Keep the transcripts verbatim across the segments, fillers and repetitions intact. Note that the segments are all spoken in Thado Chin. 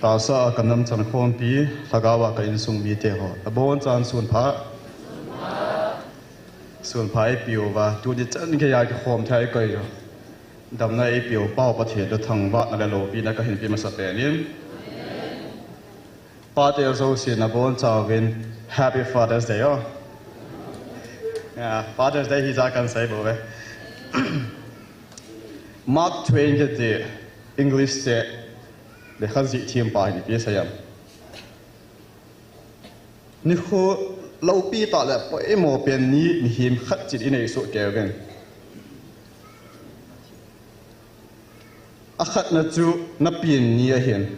Tahsa a ka nam chan khompi, lhagao a ka insung mite ho. Abonchan sunpha. Sunpha eipeuva, tuni chan geiya kikhom thei koi jo. Damna eipeu Pau Pathen toh thangvahna le loupina kahin pe masapen in. Pate jousen abonchauvin Happy Father's Day o. Yeah, Father's Day hi ja kan sei bou ve. Mark Twain kiti English cheh lekha jih them pa hin ipi asei em. Nikho loupi tah le poimo pen ni mihem khat chin inei soh kei uvin. Akhatna chu napen ni ahin.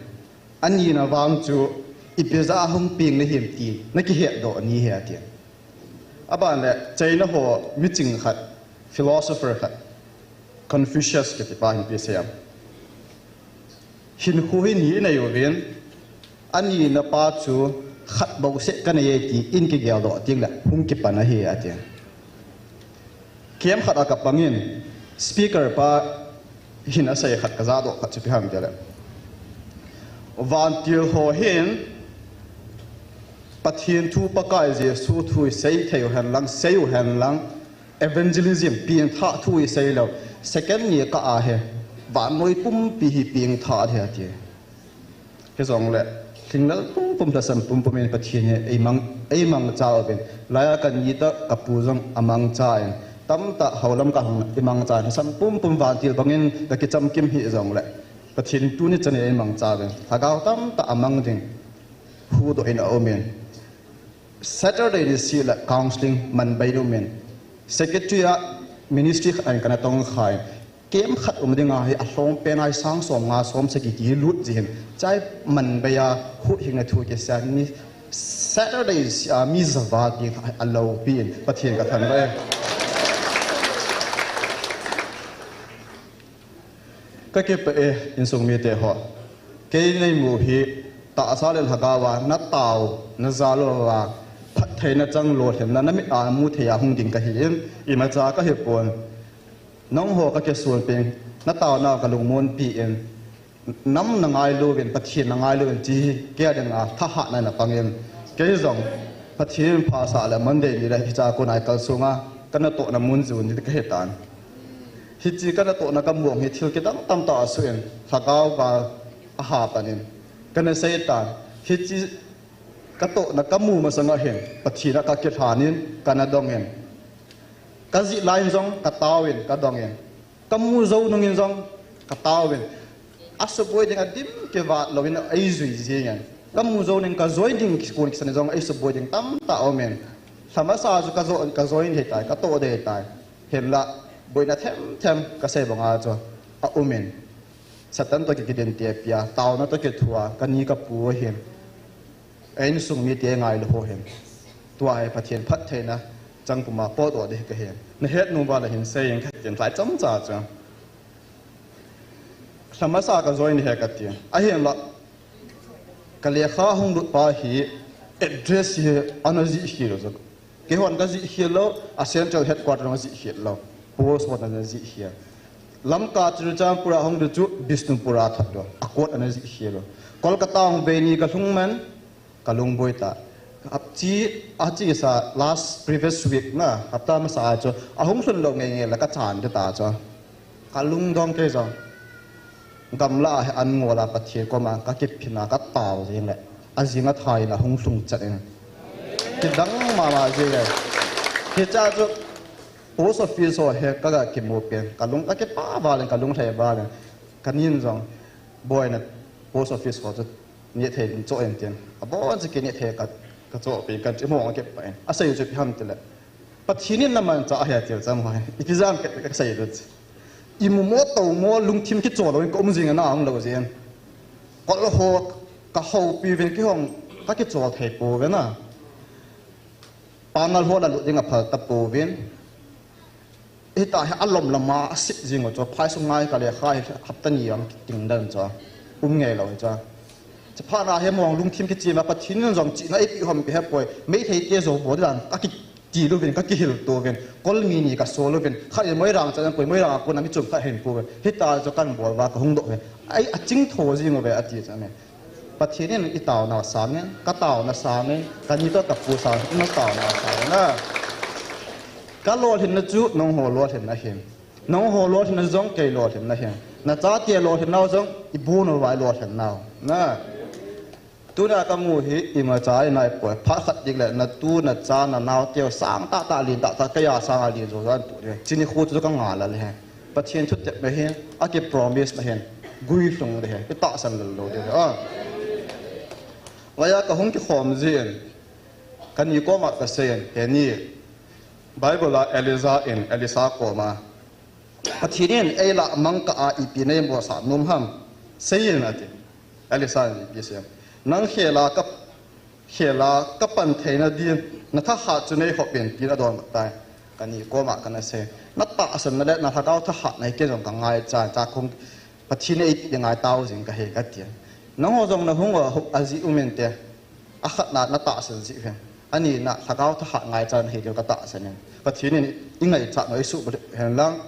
Anina vang chu ipi jeh a hung peng nahim ti nakihetdoh ni ahi ati. Aban le China ho miching khat, philosopher khat, Confucius kiti pa hin ipi asei em. Hinkho hi ni inei uvin, anina pa chu khat bouseh kanei e ti in kigeldoh teng le hung kipan ahi ati. Camp khat a kapang in, speaker pa hin asei khat kajahdoh khat chu ipi ham tile, vantil ho hin Pathen thu, Pakai Jesu thu isei thei u hen lang, sei u hen lang, evangelism, pengthah thu isei lou, second ni kah a hi vannoi pumpi hi pengthah ding ahi ati. Hijongle, lhinglel pumpum, lhasam pumpum in Pathen hi eimang, eimangcha uvin. Laiya kanitah kapu jong amangcha in. Tamtah houlam kahung imangcha in, lhasam pumpum vantil bangin kakichamkim hih jongle, Pathen tuni chan hi eimangcha uvin. Lhagao tamtah amang ding huhdoh in aumin. Saturday niseh le counseling Manbei in aumin. Secretary a ministry khat in kana tongkhan. Camp khat um dinga hi alhompen a hi sang som nga som sagi ti hi lut jin. Chai Manbei a huhhingna thu kisei ni Saturday niseh a mi javal ti kha aloupi in Pathen kathangvah e. Kakipah e, insung mite ho. Kei neimu hi tahsa le lhagao a natao, najah lou a, phattheina chang lou lhon na, namit a namu thei a hung ding kahi in, imacha kahipon. Nangho kakisonpeh in, nataonau kalungmonpi in, nam nangailu uvin, Pathen nangailu uvin, ti hi kei a dinga thahatna in apang in. Kei jong Pathen phasah le Monday ni le hiche a kona kalsong a, kanatohna mun jun ni kahitan. Hiche kanatohna kamu hi thil kidang tamtah asoh in, lhagao gal ahapan in, kana seitan. Hiche katohna kamu masang a hin, Pathen a kakilhan in, kana dong in. Kajih lai in jong, katao in, kadong in. Kamu jou nung in jong, katao in. Asuboi ding a dim kivat lou in eijui jing in. Kamu jou nung in kajoi ding kon kisan in jong, eisuboi ding tamtah aum in. Lhamasa chu kajou, kajoi in ahitai, katoh ding ahitai. Hinlah, boina themthem kasei banga chu aum in. Satan toh ki, kidinte pia, taona toh kithua, kani kapu ahin. Insung mite ngailu ho hin. Tua hi Pathen phattheina chang puma potdoh ding kahin. Nahet nom uva le hin sei in katin, lhai chomcha chu. Lhamasa kajoi in ahi kati. Ahinlah, kalekha hung lut pa hi address hi ana jih khel lou. Keihon kajih khel lou, a central headquarter ana jih khel lou. Post hon ana jih khel. Lamka Churachandpur a hung lut chu Bishnupur a that lou. A court ana jih khel lou. Kolkata hung vei ni kalhung man, kalung boi ta. Achi, achi sa last previous week na, hapta masa a chu, ahung lhun lou ngeingei le kachan ding ta chu. Kalungdong kei jong. Gamla a hi an ngol a Pathen koma kakiphin a katao jing le. Ajing athai in ahung lhung chat in. Kidang mama jing le. Hiche chu post office ho hi kaga kimu pen. Kalung kakipah val in, kalung lhai val in. Kanin jong boina post office ho chu nehthei in cho in tin. Abon chu kinehthei ka, kacho pen, kachi mong a kipah in. Asei chu ipi ham tile. Pathen in namanchah ahi atiu cham hoi. Iti jang ka, kasei lut. Imu mo tou mo lungthim kichol lou in kaum jing a na ahung lou jin. Kol ho kahoupi uvin keihon kakichol thei pouve na. Pangal ho la lut ding aphal tapouvin. Hita hi alom lama asip jing u chu, phai sung ngai kale khai hapta ni ang kiting dan chu. Um ngei lou chu. Chaphat na hi mong lungthim kichim a Pathen in jong chihna eipeh hom kihepoi. Meitei te jou bol dan kakiti louvin, kakihil touvin. Kol mi ni kasol louvin. Khat in Moirang chan koi, Moirang a kon a mi chom khat hin pouvin. Hita chu kan bol uva kahung doh uve. Ai, aching tho jing uve ati chu me. Pathen in i taona sangin, ka taona sangin, ka ni toh ka pu sangin, i taona sangin a. Ka lolhinna chu nangho lolhinna ahin. Nangho lolhinna jong kei lolhinna ahin. Na chate lolhinna jong i bu nau vai lolhinna. Na. Tuna ka mu hi imacha i nai poi. Phat khat ding le na tu na cha na nao teu sang tah tah lin tah tah kei a sang a lin jo jan tu le. Chini khu chu ka ngal a le he. Pathen thutep ma hin, a ki promise ma hin, guilhung de he, i tahsan lou lou de he. Ah. Vaya ka hung kikhom jin, ka ni koma ka seiyin, he ni, Bible a Elijah in, Elisha koma, Pathen in ei lah mang kah a ipi nei mosah nom ham, seiyin ati. Elisha in ipi sei ham. Nang khel a ka Khel a ka pan theina din, na thahat chu nei hop in, tin a don tai. Ka ni koma ka na sei. Na tahsanna le na lhagao thahatna hi kei jong ka ngaicha, cha kong Pathen in eipeh ngai tau jing ka hi ka ti. Nangho jong na hung a, a jeh um inte. A khatna na tahsan jeh u hen. A nina lhagao thahat ngaicha na hi diu ka tahsan in. Pathen in i ngaicha nau i subul hen lang.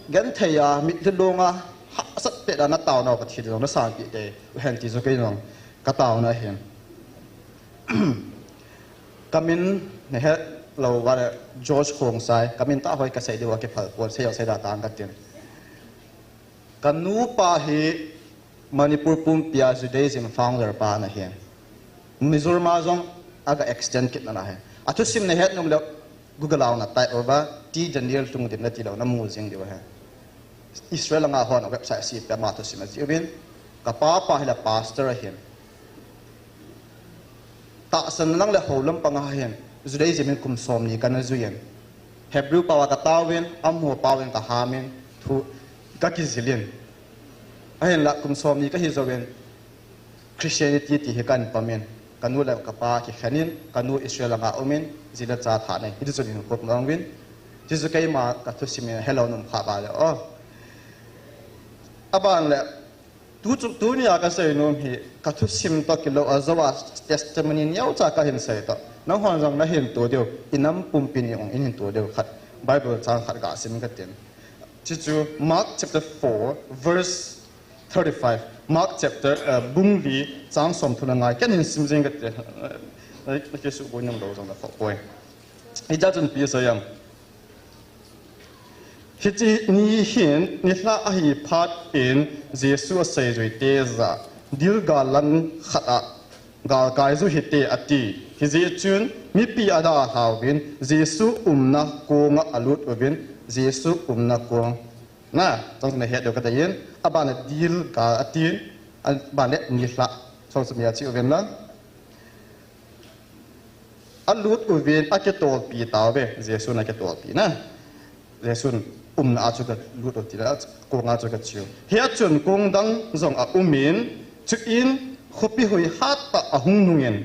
Genthei a, mitlhi long a, hahsat pet a na taona u Pathen jong na sanpeh tei u hen ti chu kei jong ka taona ahin. Ka min na het lou va le George Khongsai, ka min tah hoi ka sei diu a kiphal pon, sei jong sei da tang ka tin. Ka nupa hi Manipur pumpi a Judaism founder pa ana hi. Mizoram a jong aga extend kit na ahi. A thusim na het nom le Google a na type uva, T Daniel Lungdim na ti lou na mu jing diu ahi. Israel langa hon a website seipe ama thusim a jih uvin, ka papa hi la pastor ahin. Tahsan lang le hou lampang a hin, Judaism in kum somni ka na jui in. Hebrew pao a ka taovin, amaho paovin ka hamin, thu ka kijil in. Ahinla kum somni ka hi jouvin, Christianity ti hi ka in pom in, ka nu le ka pa kikhen in, ka nu Israel langa um in, ji le cha tha nei, hiti chun in kop mang uvin, ti chu keima ka thusim in helou nom kha ba le, oh. Aban le, tu chu, tunia ka sei nom hi, ka thusim toh kilou a jou a testimony neocha ka hin sei toh. Nanghon jong na hin to diu, i nam pumpi ni ong in hin to diu khat, Bible chang khat ga sim ka tin. Chu chu Mark chapter four, verse thirty-five, Mark chapter, uh, bung li chang somthum le nga, ken hin sim jing ka ti, uh, uh, na kisuboi nom lou jong na kho poi. Hijeh chun ipi asei em. Hiche ni hin nilhah ahi phat in Jesu aseijuite jah a, Dilgal lang khat a galkai ju hite ati. Hijeh chun mipi adalhauvin Jesu umna kong a alut uvin, Jesu umna kong Na, chang na het diu ka dei in, aban le Dilgal atin, aban le nilhah, chang chu mi a chi uvin lang. Alut uvin, akitolpi tauve, Jesun akitolpi na. Jesun umna a chu galut u ti le, kong a chu gache u. Hia chun kong dang jong aum in, chuin khopi hoi hat tah ahung nung in,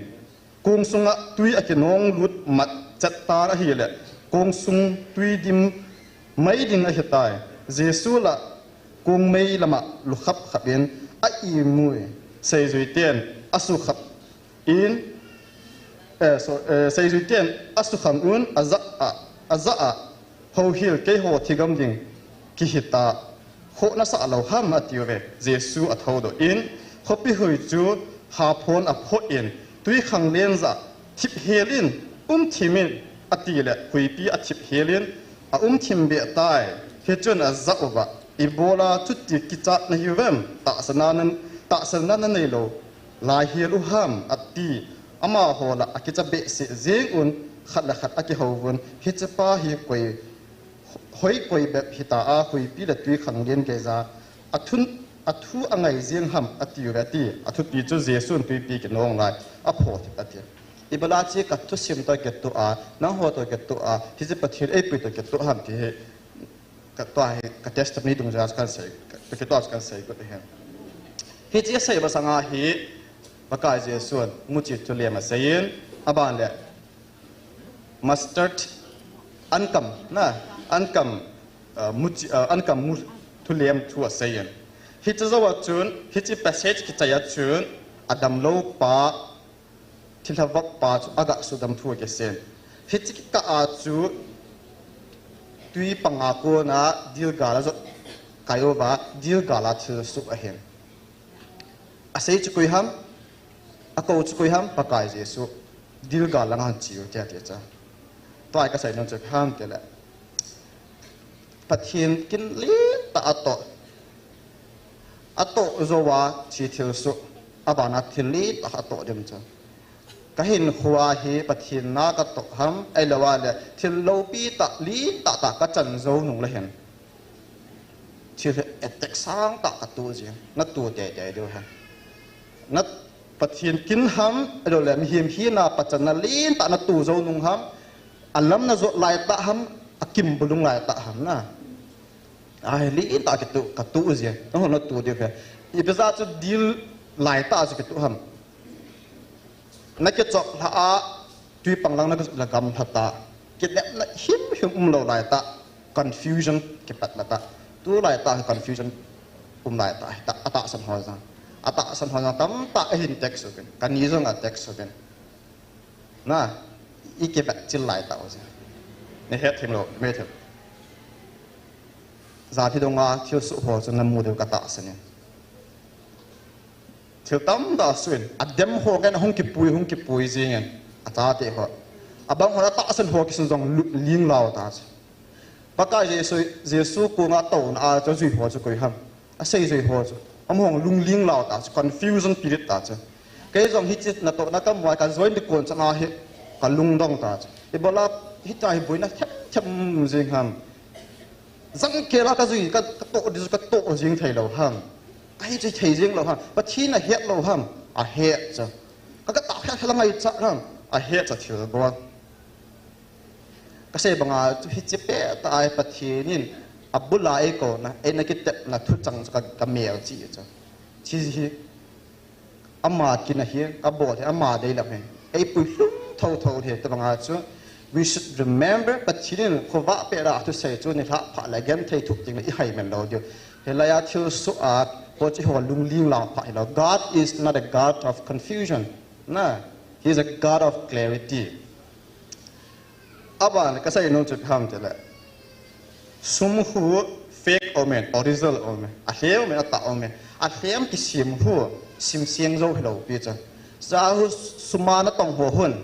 Kong sunga tui akinong lut mat chet tan ahile, kong sung tui dim mai ding ahitai. Jesu la kong mei lama lukhap khap in a imui, seijui ten asukhap in, eh, so, eh, seijui ten asukhang un, aja a, aja a, Houhil, keiho thigam ding kihita, khoh nasah lou ham, atiuve. Jesu athoudoh in, khopi hoi chu haphon aphoh in, twikhanglen jah a thip hel in, um thim in, atile, huipi athip hel in, aum thim beh tai. Hichun ajah uva, ibola chuti kichat nahiuvem, tahsanna na, tahsanna nanei lou lai hel u ham, ati. Amaho la akicha behseh jeng un, khat le khat akihouvun, hichepa hi koi, hoi koi bep hita a, huipi le twikhanglen geija, athun, athu angai jeng ham, atiuve ati. Athupi chu Jesun twipi kinong lai aphoh thip ati. Ibola hiche ka thusim toh kitoh a, nangho toh kitoh a, hiche Pathen eipui toh kitoh ham ti hi, ka tua hi, ka testimony dungjuia chu kahin sei, ka, ka tua chu kahin sei got ahi. Hiche asei masanga hi, Pakai Jesun muchi thulem asei in, aban le mustard ankam, na, ankam, uh, muchi, uh, ankam mu thulem thu asei in. Hiche jou a chun, hiche passage kichai a chun, adamlou pa, thilha vop pa chu aga sudam thu akisei in. Hiche kikah a chu twi panga kona dilgal ajot kai uva, dilgal a thil suh ahin. Asei chu koi ham? Akou chu koi ham? Pakai Jesu. Dil gal lang a hung che u tia ti chu. Tua kasei nom chu ipi ham tile, Pathen kin lentah a atoh. Atoh jou a che thil soh. Abana thil lentah atoh ding chu. Kahinkho a hi Pathen na katoh ham, ahilou a le thil loupi tah, lentah tah kachan jou nung le hin, thil hi attack sangtah katoh jing, natoh teitei diu ahi. Na Pathen kin ham, ahilou le mihem hina pachatna lentah natoh jou nung ham, alam najot laitah ham, akimbulung laitah ham na. Ahi, lentah kitoh, katoh jing, nahon natoh diu ahi. Ipi jeh a chu dil laitah chu kitoh ham? Nakichop lhah a, twi pang lang na, nagamla ta. Kinepna himhim umlou laitah, confusion kipatna tah. Tulaitah confusion um laitah, ta, atahsan ho jong. Atahsan ho jong tamtah ahin text uvin. Kani jong a text uvin. Na, ikivet chil laitah u jong. Nahet thim lou, me thim. Jan hi donga thil soh ho chu namu diu katahsan in. Thil tamtah soh in, adem ho ngen hung kipui, hung kipui jing in, achate ho. Abang ho atahsan ho kisun jong lu-, linglau ta chu. Pakai Jesu, Jesu konga touna a chu ajui ho chu koi ham? Aseijui ho chu. Amahon lungling lau ta chu, confusion period ta chu. Kei jong hiche natohna kamu a kajoin ding kon chana hi kalungdong ta chu. Ibola hitia hi boina themthem jing ham? Jangkel a kajui, ka, katoh ding chu katoh jing thei lou ham? Kahi chu thei jing lou ham? Pathen ahet lou ham? Ahet chu. Ka, katah kha kha la ngaichat ham? Ahet chu thil bol. Kasei banga chu hiche pettah a Pathen in abula eikouna, eina kitepna thuchang chu ka, kamelchih chu. Hiche hi ama kin ahi, kabol hi ama deilam ahi. Eipui lhum thotho hi, tabanga chu we should remember Pathen in khovah pet a athusei chu nilhah phat le genthei thup tengle ihai mel lou diu. Hilai a thilsoh a, hiche ho lungling lau phat hilou. God is not a God of confusion. Na, He is a God of clarity. Aban kasei nom chu ipi ham tile, sum khu fake aume, original aume, alhem aume, atah aume. Alhem kisem khu simseng jou hilou pi chu. Chuche khu sum a natong ho khun,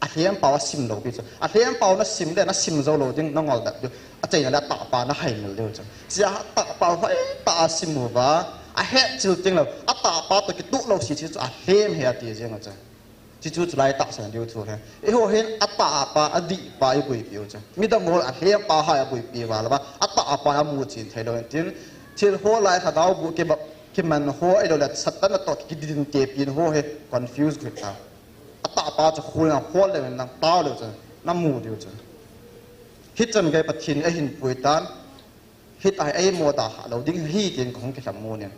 alhem pao asim lou pi chu. Alhem pao nasim le nasim jou lou ding, nangol bep diu. Achaina le atah pa nahaimil diu chu. Chuche atah pa hoitah a asim uva, ahet chil tenglou, atah pa toh kitoh lou sese chu alhem ahi ati jeng u chu. Chuchu chulai tahsan diu thu ahi. Eiho hin atah pa, adih pa iboipi u chu. Midang ho alhem pa hai aboipi uva lou va, atah pa amu chen thei lou hen tin. Thil ho lai Lhagao bu kiba, kiman ho ahilou le Satan natoh kidin tepi ho hi confuse kit ta. Atah pa chu khol na, khol le nang tao le chu, namu diu chu. Hichan gei Pathen ahin pui tan. Hitia hi eimo dalhah lou ding ahi tin kahung kilhamon in.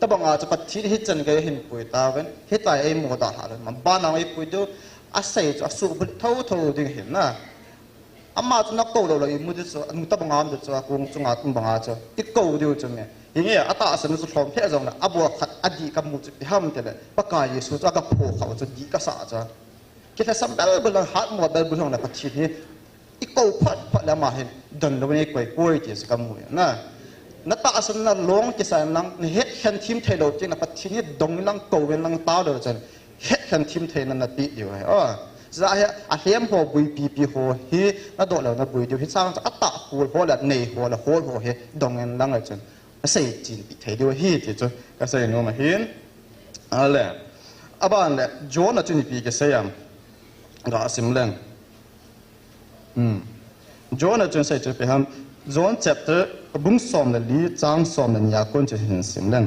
Tabanga chu Pathen hichan gei ahin pui tauvin, hitia hi eimo dalhah lou, man bana eipui diu, asei chu asuhbulhit thotho ding ahin na. Ama chu nakou lou lou imu diu chu, anu tabanga um diu chu, akong chunga um banga chu, ikou diu chu me. Hinge, atahsan chu lhom lheh jongle, abol khat adih kamu chu ipi ham tile, Pakai Jesu chu aga pho khah u chu dih kasah chu. Kilhasam belbel lang, hatmo belbel lang le Pathen hi ikou phot phot le ama hin donlouvin eikoi poi ti chu kamu e na. Natahsan nalong kisa in lang, nahetkhen them thei lou tengle Pathen hi dong in lang, kou in lang, tao leu chun hetkhen them theina napeh diu ahi. O, chuche hi alhem ho, boipipi ho hi nadoh leu naboi diu. Hichang chu atah khol ho le nei ho le hol ho hi dong in lang le chun asei chenpi thei diu ahi ti chu kasei nom ahin. Ale, aban le, John a chun ipi kisei ham? Gasim leng. Hmm. John a chun asei chu ipi ham? John chapter, bung som le li, chang som le ni a kon chu hin sim leng.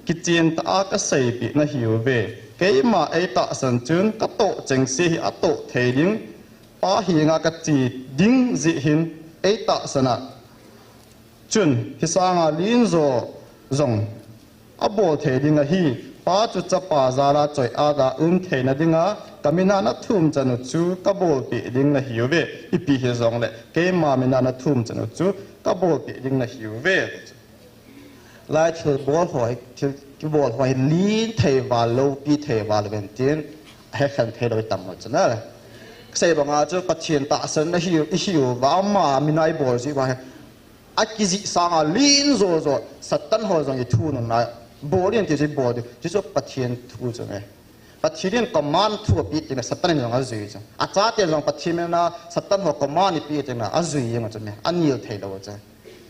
Kichen tah a kaseipeh nahiuve. Keima eitahsan chun katoh chengse hi atoh thei ding, Pa henga kache ding jeh hin eitahsan a chun, hisanga lenjo jong abol thei ding ahi. Pa chu Chapa jal a choi-at a um theina dinga, kamin a nathum chan u chu kabolpeh ding nahiuve. Ipi hijongle, keima min a nathum chan u chu kabolpeh ding nahiuve. Lai thilbol ho hi, thil kibol ho hi len thei val, loupi thei val uvin tin, ahetkhen thei lou itam u chu na. Kasei banga chu Pathen tahsan nahiu, ihiuva, ama min a ibol jeh uva hi, akijih sanga len jojo, Satan ho jong ithununna, bol in ti chu ibol diu, chuchu Pathen thu chu nge. Pathen in command thu apeh teng le Satan in jong ajui chu. Achaten jong Pathen min a Satan ho command ipeh teng le ajui jeng chu mi. Anil thei lou chu.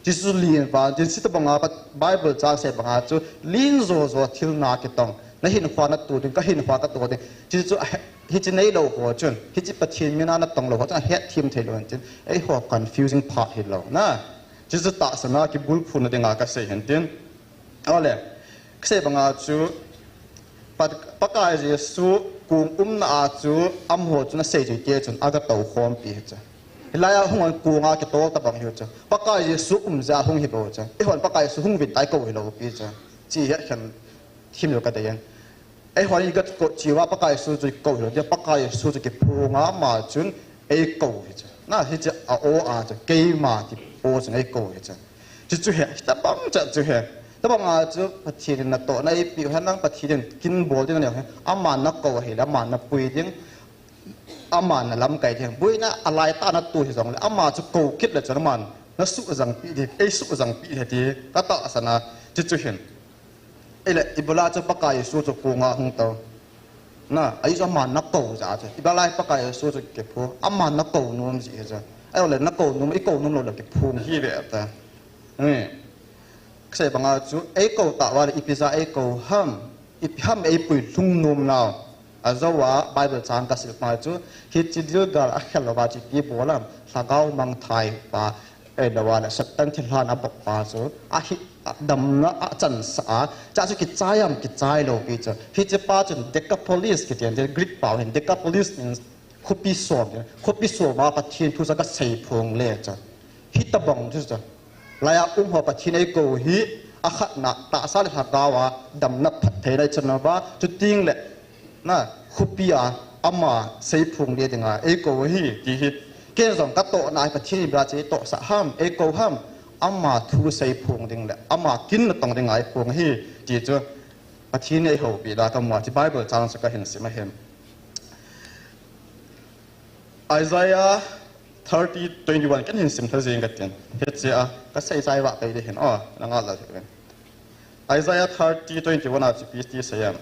Jesu lin vang, tin hitobanga Bible chang sei banga chu, lin jo jo thil na kitong. Na hinkhua na to ding, ka hinkhua ka to ding. Jesu chu, hiche nei lou ho chun, hiche Pathen min a na tong lou ho chun, ahet them thei lou hin tin. Eiho confusing part hilou. Na, Jesu tahsan a kibulphuna dinga ka sei hin tin. Ole, ka sei banga chu, Pa-, Pakai Jesu kong umna a chu amaho chun asei jui te chun aga tou khompi hi chu. Hilai a hung hon kong a kitol tabang hi chu. Pakai Jesu um jeh a hung hi bou chu. Eihon Pakai Jesu hung vin tai kou hilou pi chu. Chi hi khen thim lou ka dei in. Eihon i gat ko chi uva Pakai Jesu chu kou hilou. Dia Pakai Jesu chu kiphong a ama chun eikou hi chu. Na hiche a o a chu keima ti o chun eikou hi chu. Chu chu he, tabang cha chu he. Tabang a chu Pathen in natohna eipeh u hen lang Pathen in kin bol ding aneo hen. Aman nakou ahile, aman napui ding. Aman nalamkai ding. Boina alai tah a natoh hijongle, ama chu kou kit le chun aman nasuh jangpi ding, eisuh jangpi ding ti katahsan a, chu chu hin. Ahile, ibola chu Pakai Jesu chu kong a hung tou. Na, ahi chu aman nakou jeh a chu. Ibola Pakai Jesu chu kiphong, aman nakou nom jeh hi chu. Ahile, nakou nom, eikou nom lou le kiphong hi ve ta. Hmm. Ka sei banga chu, eikou tah uva le ipi jeh a eikou ham, ipi ham eipui lhung nom nau. Ajou a Bible chang ka sim banga chu, hiche Gilgal a khel uva chu ipi bol ham, lhagao mangthai pa, eilou a le Satan thilhan abol pa chu, ahi, damna achansah a, cha chu kichai ham, kichai lou pi chu. Hiche pa chun Decapolis kiti ahi, Greek pao hin Decapolis means khopi som, khopi som a Pathen thu chu aga seiphong le chu. Hitabang chu chu. Laiya um ho Pathen eikou hi, akhatna tahsa le lhagao a damna phattheina ichan uva, chuteng le, na, khopi a ama seiphong le dinga eikou hi, ti hi. Ken jong katohna hi Pathen in ibola chu eitohsah ham, eikou ham, ama thu seiphong ding le, ama kin natong dinga eiphong hi, ti chu Pathen in eihoupi la kamu a, hiche Bible chang chu kahin sim ahin. Isaiah thirty twenty-one, kahin sim lha jeng katin. Hiche a, kasei chai vah pai ding hin, o, nanga la thei ven. Isaiah thirty twenty-one a chu ipi ti asei em.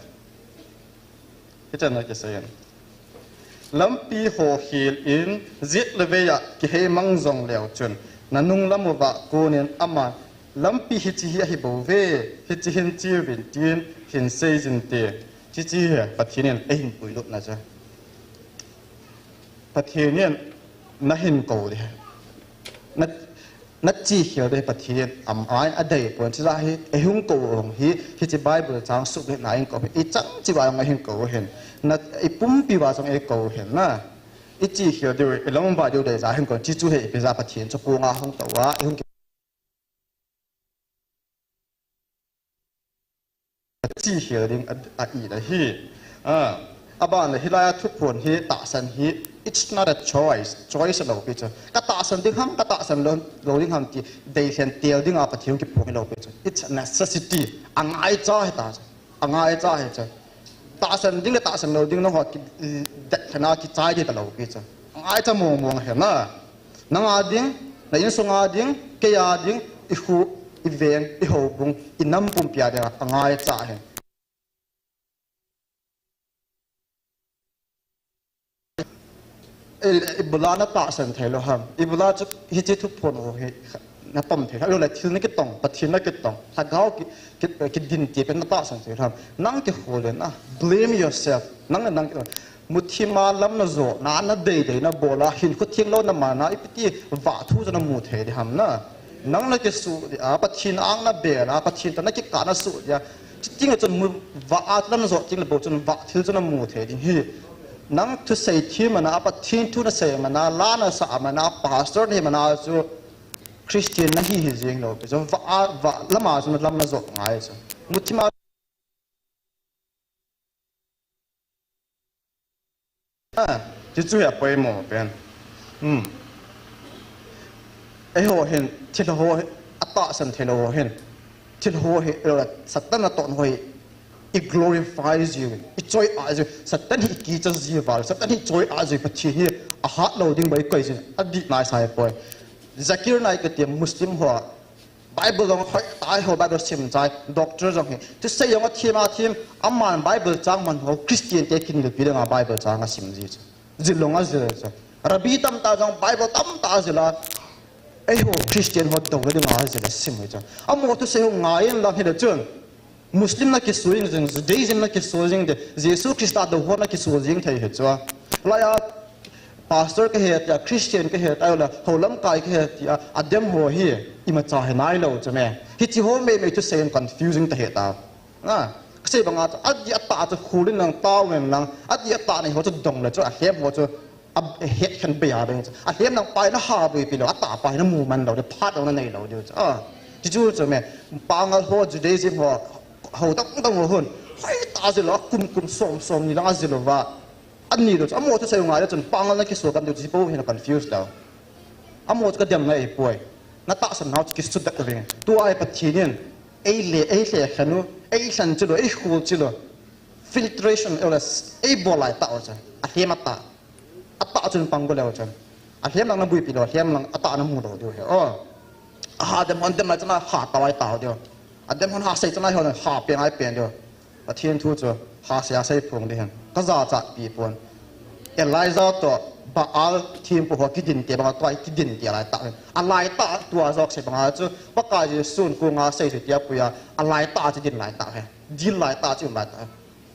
Hichan a kisei em. Lampi ho khel in, jet le vei a kiheimang jong leu chun, nanung lam uva konin ama, lampi hiche hi ahi bou ve, hiche hin che uvin tin, hin sei jin te. Hiche hi Pathen in eihin puilutna chu. Pathen in nahin kou ding. Na, nache khel ding Pathen in ama in adei pon chu jeh hi, eihung kou u hi, hiche Bible chang suhbetna in kou hi, ichan cheh uva jong eihin kou u hin. Na, ipumpi uva jong eikou u hin na. Iche khel diu, ilungvai diu dei jeh a hin kou, chu chu hi ipi jeh a Pathen chu kong a hung tou a, eihung Che khel ding a, a it ahi. A, aban le hilai a thuphon hi tahsan hi, it's not a choice. Choice lou pi chu. Ka tahsan ding ham, ka tahsan lou, lou ding ham ti, deilhen tel dinga Pathen kiphong lou pi chu. It's a necessity. Angaicha hi ta chu. Angaicha hi chu. Tahsan ding le tahsan lou ding nangho ki, det lhena kichai ding talou pi chu. Angaicha mong mong ahi na. Nanga ding, na insung a ding, kei a ding, ikhu, iveng, ihoubung, inam pumpi a ding angaicha ahi. I, ibola natahsan thei lou ham. Ibola chu hiche thuphon ho hi natom thei lou le thil nakitong, Pathen nakitong, lhagao ki, ki, kidin ti pen natahsan thei lou ham. Nang kihol in a, blame yourself. Nang le nang kitong. Muthim a lam najot na, nadei dei nabol a, hinkho theng lou namana, ipi ti vah thu chu namu thei ding ham na. Nang nakisuh ding a, Pathen ang nabel a, Pathen toh nakikah nasuh ding a. Chuteng chun mu, vah a lam najot teng le bou chun vah thil chu namu thei ding hi. Nang thusei them mana, Pathen thu nasei mana, la nasah mana, pastor nahi mana chu Christian nahi hi jeng lou pi chu. Vah a, vah lam a chu lam najot ngai chu. Muthim a A, chu chu hi apoimo pen. Hmm. Eiho hin, thil ho hi, atahsan thei lou ho hin. Thil ho hi, lo la, Satan natoh ho hi, i glorify jiu, i choi-at jiu, Satan hi i kicha jiu val, Satan hi choi-at jiu, Pathen hi ahat lou ding bou i koi jiu, adih nai sai poi. Zakir Naik kati Muslim ho, Bible jong hoi tai ho, Bible sim chai, doctor jong hi. Thusei jong athem athem, aman Bible chang man ho, Christian te kin le pi le nga Bible chang asim ji chu. Jil long ajil chu. Rabbi tamtah jong Bible tamtah ajil a. Eiho Christian ho dong le ding ajil asim hi chu. Amaho thusei ho ngai in lang hi le chun. Muslim na kisui jing, Judaism na kisui jing de, Jesu Christa dou ho na kisui jing thei hi chu. Lai a, pastor kahi tia, Christian kahi tia, la, ho lamkai kahi tia, adem ho hi, imacha hi nailou chu me. Hichi ho me me chu sei confusing ta hi ta. Na, kasei banga chu, adih atah chu khulin lang, tauvin lang, adih atah nei ho chu dong le chu, ahem ho chu, ahet khen be a beng chu. Ahem lang pai na ha bui pi lou, atah pai na mu man lou, de phat lou na nei lou de chu. Ah, chu chu chu me, pangal ho, Judaism ho, ho dang dang ho hun. Hoi ta jil lou, kum kum som som ni lang ajil lou va. Ani lou chu, amaho thusei ngai le chun, pangal na kisu kan de chu, po hin confuse lou. Amaho chu kadem na ei poi. Na tahsan nau chu kisu dak ring. Tua ei Pathen in, ei le, ei le khanu, ei lhan chu lou, ei khul chu lou. Filtration, ei le, ei bol lai ta o chu. Ahem atah. Atah chun pang go leu chun. Ahem lang na bui pi lou, ahem lang atah na mu lou diu he. Oh. Aha dem hon dem lai chun aha tawai tau diu. Adem hon ha sei chun ai hon ha pen ai pen diu. Pathen thu chu ha sei a sei phong di hen. Ka jachat pi pon. Elijah to Baal thempu ho kidin te banga tua kidin te lai ta hen. Alai ta tua jok sei banga chu Pakai Jesu in ku nga sei sei tia puia. Alai ta chu din lai ta hen. Dil lai ta chu lai ta hen.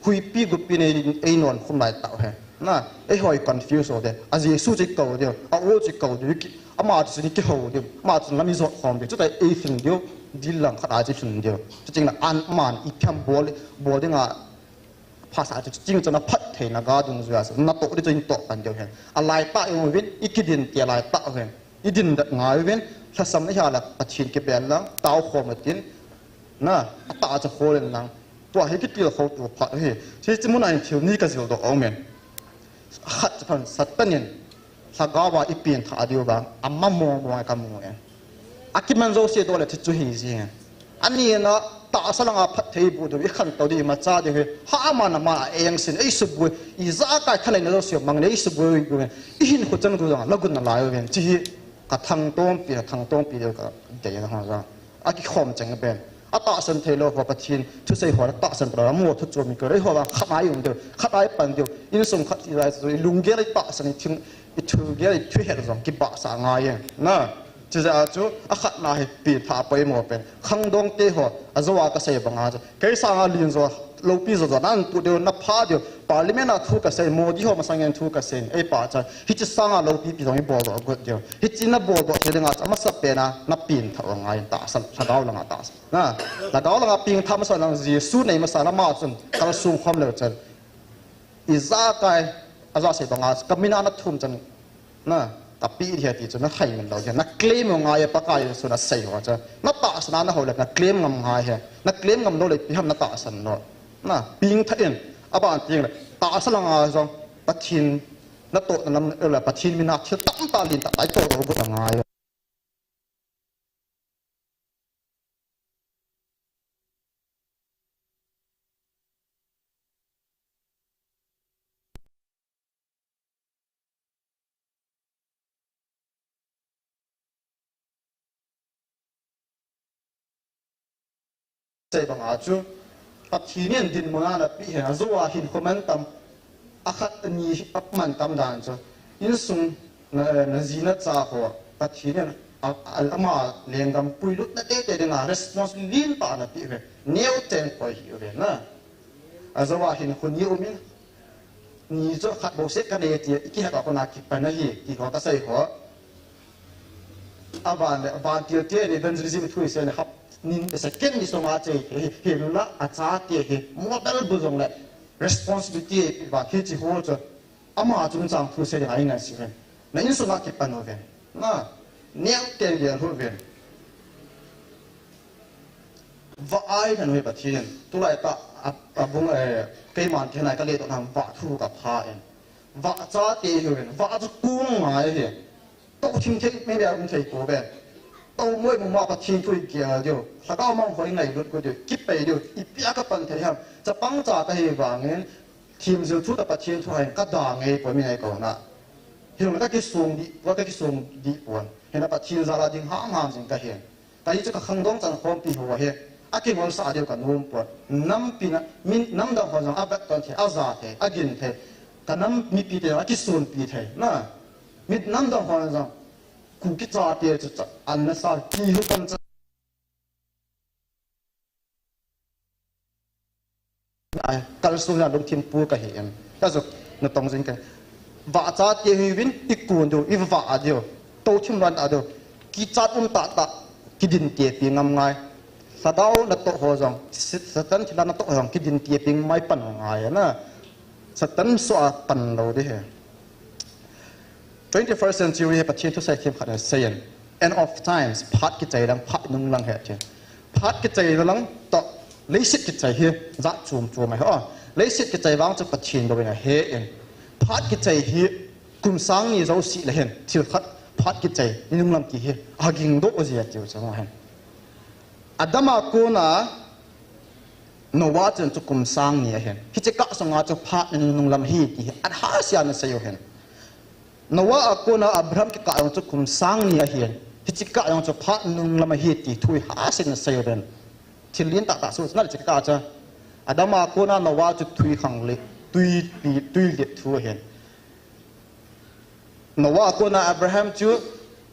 Huipi gupi nei ei non khum lai tau he. Na, eiho i confuse o de. A Jesu chu i kou diu, a o chu i kou diu, ki, ama chu i kihou diu, ama chu lam i jot khom diu. Chuta ei lhin diu, dil lang khat a chu i lhin diu. Chuting na an man i tham bol, bol ding a phasa chu chuting chu na phattheina ga dungjuia chu na toh di chu in toh pan diu he. A lai ta i um uvin, i kidin tia lai ta he. I din dat ngai uvin, lhasam na hia la Pathen kibel lang, tao khom atin, na, atah chu khol in lang. Tua hi kitilkhou tu phat hi. Hiche mun a hin thil ni ka jil doh aum in. Khat chu phan Satan in lhagao a i pengthah diu vang, ama mong mong ka mu e. Akiman jouse doh le chu chu hi jing e. Ani na tahsa langa phatthei bu diu, i khantou diu, imacha diu hi. Ha ama na ma a eng sin, ei subui, ijakai thalei na jouse mang le, ei subui bu e. I hinkho chan gu jong, la gun na lai u ven. Chi hi ka thangtompi, ka thangtompi diu ka dei na ho jong. Akikhom cheng pen. Atahsan thei lou ho Pathen thusei ho atahsan ta lou, amaho thu chom i koi, eiho vang khat a i um diu, khat a i pan diu, insung khat i lai chu, i lunggel i tahsan, i thil, i thilgel, i thuhet jong kibahsah ngai e. Na, chujeh a chu, akhatna hi pengthah poimo pen. Khangdong te ho, ajou a kasei banga chu, kei sanga len jo, loupi jo jo, nan tu diu, na pha diu, Parliament a thu kasei, Modi ho masang in thu kasei, ei pachat. Hiche sanga loupi pi jong i bol doh got diu. Hiche na bol doh thei dinga chu, amasa pen a, na pengthah u angai, tahsan, lhagao langa tahsan. Na, lhagao langa pengthah masa lang, Jesu nei masa lang, ama chun kalsong khom leu chun. Ijakai, aja sei banga, ka min a na thum chun, na, ka pe di he ti chu, na khai min lou di he, na claim u ngai e, Pakai Jesu na sei ho chu. Na tahsan a na hou le, na claim ngam ngai he. Na claim ngam lou le, ipi ham na tahsan lou. Na, pengthah in, aban teng le, tahsa langa jong, Pathen, na toh na lam, le Pathen min a thil tamtah lentah tah i toh doh got angai. Sei banga chu, Pathen in dinmun a na pe hi, ajou a hinkho man tam, akhat ani a man tam dan chu, insung na, na ji na cha ho, Pathen in a, a, ama lenggam puilutna teitei dinga response lentah na pe hi, neo teng koi hi u ve na. Ajou a hinkho ni um in, ni chu khat bou seh ka nei ti, i kihet a kona kipan ahi, ti ho ka sei ho. Aban le, aban til te ni evangelism thu i sei le hap, nin second ni soma che, hi, hi, hinla, achate hi, model bu jong le, responsibility, ba, hichi ho chu, ama chungchang thu sei ding ahi ngai si ven. Na insung a kipan u ven. Na, neo teng gel u ven. Vah a i lhen u hi Pathen, tulai tah a, a bung, eh, keiman thei nai ka le toh nam vah thu ka pha in. Vah chate hi u hin, vah chu kung ngai hi. Toh thim thei, me me um thei ko ve. Toh moi mo ma Pathen thu i gel diu. Lhagao mang hoi ngailut ko diu. Kipei diu. Ipi a ka pan thei ham. Chapang cha kahi vangin. Themjil thu toh Pathen thu a hin ka da ngei poi mi nei ko na. Hinla ka kisong di, ka kisong di pon. Hinla Pathen jal a ding ham ham jing ka hin. Kahi chu ka khangdong chan khompi ho hi akingolsah diu ka nom poi. Nampi na, min, namdang ho jong avet ton thei, aja thei, agin thei. Ka nam mipi te jong akisunpi thei. Na, mi namdang ho jong Kuki chate chu cha, an nasa, kihu pan cha. Ai, kalsuna lungthim pu kahi em. Ka chu, natong jing ka. Vahcha te hiuvin, ikun diu, ivah diu. Touthim ran ta diu. Kichat um tah tah, kidin tepi ngam ngai. Lhagao natoh ho jong, Satan thilha natoh ho jong, kidin tepi ngai pan ngai na. Satan soh a pan lou ding ahi. Twenty-first century hi Pathen thusei themkhat in asei in, end of times, phat kichai lang, phat nung lang ahi ati. Phat kichai lang toh, leiset kichai hi jat chom chom ahi. O, leiset kichai vang chu Pathen bou in ahe in. Phat kichai hi kum sang ni jouse le hin, thil khat phat kichai ni nung lam ti hi aging doh jia tiu chu ahi. Adam a kona Noah chun chu kum sang ni ahin. Hiche kah sunga chu phat ni nung lam ahi ti hi athah sea ana sei u ahin. Noah a kona Abraham kikah jong chu kum sang ni ahin. Hiche kah jong chu phat ni nung lam ahi ti thu hi athah sea ana sei u ahin. Thil lentah tah soh chu na hiche kah chu. Adam a kona Noah chu tui khang le, tui pi, tui let thu ahin. Noah a kona Abraham chu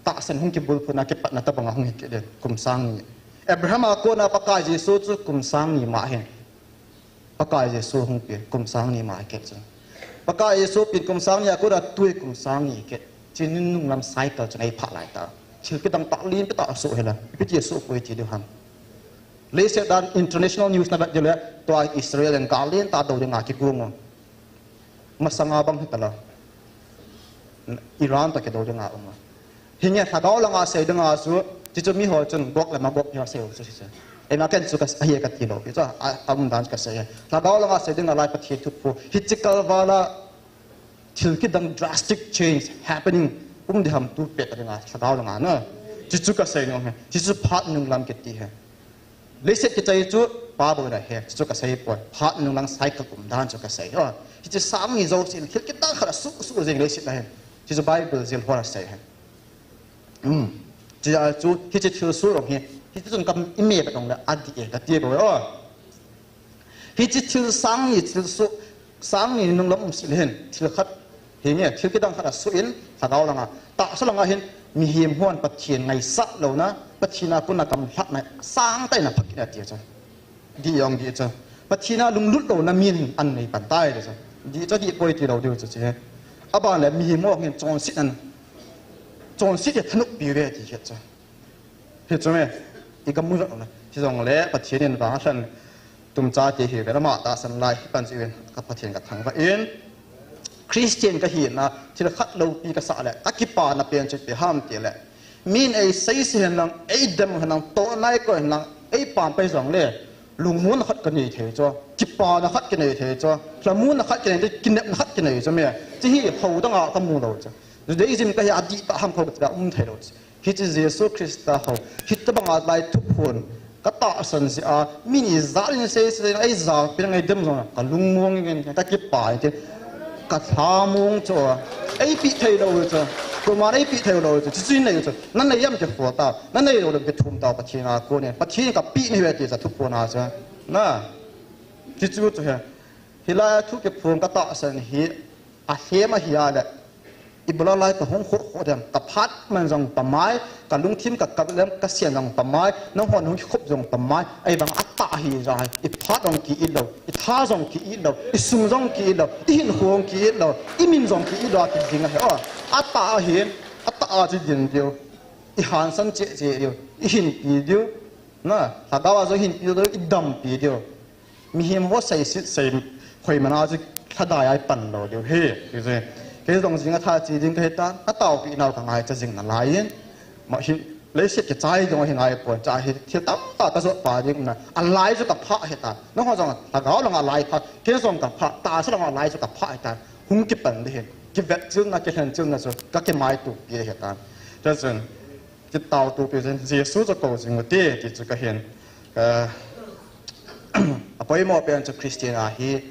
tahsan hung kibulphuna kipatna tabang a hung hi kit in kum sang ni. Abraham a kona Pakai Jesu chu kum sang ni ma ahin. Pakai Jesu hung pen kum sang ni ma ahi kit chu. Pakai Jesu pen kum sang ni a kona tui kum sang ni kit. Chu ni nung lam cycle chu nei pha lai ta. Thil kidang tah lentah tah soh hi la. Ipi ti soh poi ti diu ham. Leiset dan international news na vet diu le, tua Israel in gal lentah dou dinga kigong u. Masanga bang hi ta la. Iran toh kidou dinga um a. Hinge lhagao langa sei dinga chu, chuchu miho chun Gog le Magog hi asei u chu hichu. Eima ken chu ka, ahi kati lou, hichu a, a um dan chu kasei e. Lhagao langa sei dinga lai Pathen thupha. Hiche kalvala thil kidang drastic change happening um ding ham tu pet dinga lhagao langa na. Chuchu kasei nom e. Chuchu phat nung lam kiti ahi. Leiset kichai chu pa bou in ahe, chuchu kasei poi. Phat nung lang cycle um dan chu kasei. O, hiche sang ni jouse in thil kidang khat asuh suh jing leiset a hin. Chuchu Bible jil hon asei ahi. Um. Chuchu, hiche thil soh jong hi, hiche chun ka ime ka dong le adih e kati bou e. O. Hiche thil sang ni, thil soh, sang ni nung lam um sih le hin, thil khat, hinge, thil kidang khat asuh in, lhagao langa, tahsa langa hin, mihem hon Pathen ngaisah louna, Pathen a kona gamlhatna, sangtah in apha kit in ati chu. Dih jong dih chu. Pathen a lunglut louna min an nei pan tai ti chu. Dih chu dih poi ti lou diu chu chu. Aban le mihem hon hin chonset an, chonset hi thanop piuve ti khat chu. Hichu me, i kamu jong na. Hijongle Pathen in vang a lhan tumcha te hi vela ama tahsan lai hi pan chu in ka Pathen ka thangvah in. Christian kahina thil khat loupi kasah le, ka kipana pen chu ipi ham ti le. Min ei seise hen lang, ei dem hen lang, toh nai ko hen lang, ei pampai jongle, lungmonna khat kanei thei chu, kipana khat kanei thei chu, lhamonna khat kanei thei, kinepna khat kanei chu me. Chu hi hou danga kamu lou chu. Judaism kahi adih tah ham kho kati a um thei lou chu. Hiche Jesu Christa ho, hitobanga lai thuphon, ka tahsan jeh a, min ijat in seise, ei jangpi ngai dem jong, ka lungmong in, ka kipa in, ka lhamong chu, ei peh thei lou chu, koiman ei peh thei lou chu, chuchu nei chu, na nei am kihol ta, na nei lou le kithum ta, Pathen a kon in, Pathen ka peh nahi uve ti chu thuphon a chu, na, chuchu chu he, hilai a thu kiphong ka tahsan hi, alhem ahi a le, ibola lai ka hung khoh khoh dem, ka phat man jong pamai, ka lungthim ka kap lem, ka sian jong pamai, nangho hung kikhop jong pamai, ahivang atah ahi jeh a, i phat jong ki-it lou, i tha jong ki-it lou, i sum jong ki-it lou, i hinkho jong ki-it lou, i min jong ki-it lou, a kijing ahi, o, atah ahi, atah a chu din diu, i hansan cheh cheh diu, i hinpi diu, na, lhagao a jong hinpi diu, i dampi diu. Mihem ho seiset sei khoiman a chu lhadai a i pan lou diu ahi, ti chu. Kei jong jing a tha che ding kahi tan, a taopi nau ka ngaicha jing nalai in. Ma hi, leiset kichai jong hi ngai pon, cha hi thil tamtah ka jot pa ding na. A lai chu ka phah ahi tan. Nangho jong lhagao langa lai phah, kei jong ka phah, tahsa langa lai chu ka phah ahi tan. Hung kipan ding ahi. Kivetchilna, kilhenchilna chu ka kimaitopi ahi tan. Chuchun, Kitaotupi jin, Jesu chu kou jing ute, ti chu kahin. Ka, apoimo pen chu Christian a hi,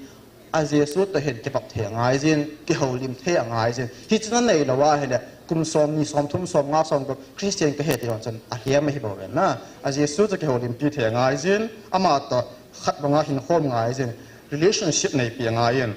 a Jesu toh hin kibap thei angai jin, kihoulim thei angai jin. Hichu nanei lou ahile, kum som ni, som thum, som nga, som gup, Christian kahi ti ho chun alhem ahi bou ve na. A Jesu chu kihoulimpi thei angai jin, ama toh khat banga hinkhom ngai jin, relationship neipi angai in.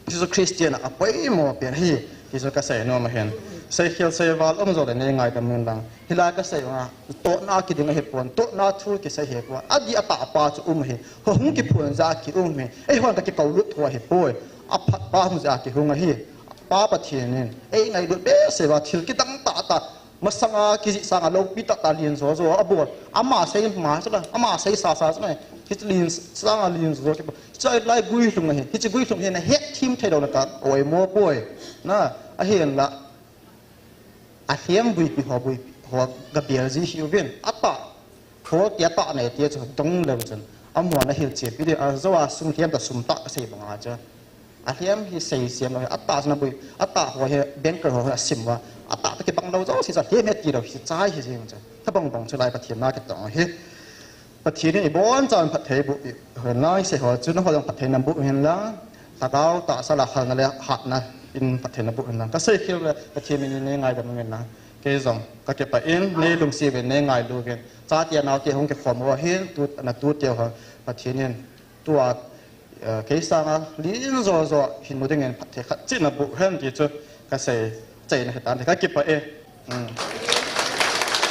Jesu Christian a apoimo pen ahi, ti chu kasei nom ahin. Seikhel seival um jou le nei ngaidam un lang. Hilai kasei banga, tohna kiding ahipon, tohna thu kisei ahipon. Adih atah pa chu um ahi. Ho hung kiphun jeh a ki um ahi. Eihon kakikoulut thou ahipoi. Aphat pa hung jeh a kihung ahi. Pa Pathen in, ei ngailut behseh uva thil kidang tahtah, masanga kijih sanga loupi tahtah len jo jo abol. Ama sei ma chu la, ama sei sa sa chu la. Hichu len sanga len jo jo kibol. Hichu lai guilhung ahi. Hichu guilhung hi nahet them thei lou na ka oimo poi. Na, ahinla. Alhem buipi ho buipi ho gabel ji hiuvin. Atah. Ho ti atah nei ti chu dong leu chun. Amaho na hilchepi ding, ajou a sum lhem ta sum tah kasei banga chu. Alhem hi seisem lou, atah chun abui, atah ho hi banker ho hi asim uva, atah toh kibang lou jouse chu alhem hi ti lou, hiche hi jeng chu. Thabang bang chu lai Pathen na kitong hi. Pathen in ibonchauvin phatthei boh hen lang, isei ho chu nangho jong phatthei naboh hen lang, lhagao tahsa la khalna le hatna in phatthei naboh hen lang. Kasei khel le Pathen min in nei ngaidam hen lang. Kei jong kakipah in, nei lungset uvin, nei ngailu uvin. Chate naote hung kikhom ho hin, tu, natute ho Pathen in tua, eh, kei sanga len jo jo hinmu dingin phatthei khat cheh naboh hen ti chu kasei, cheina hitan, kakipah e. Hmm.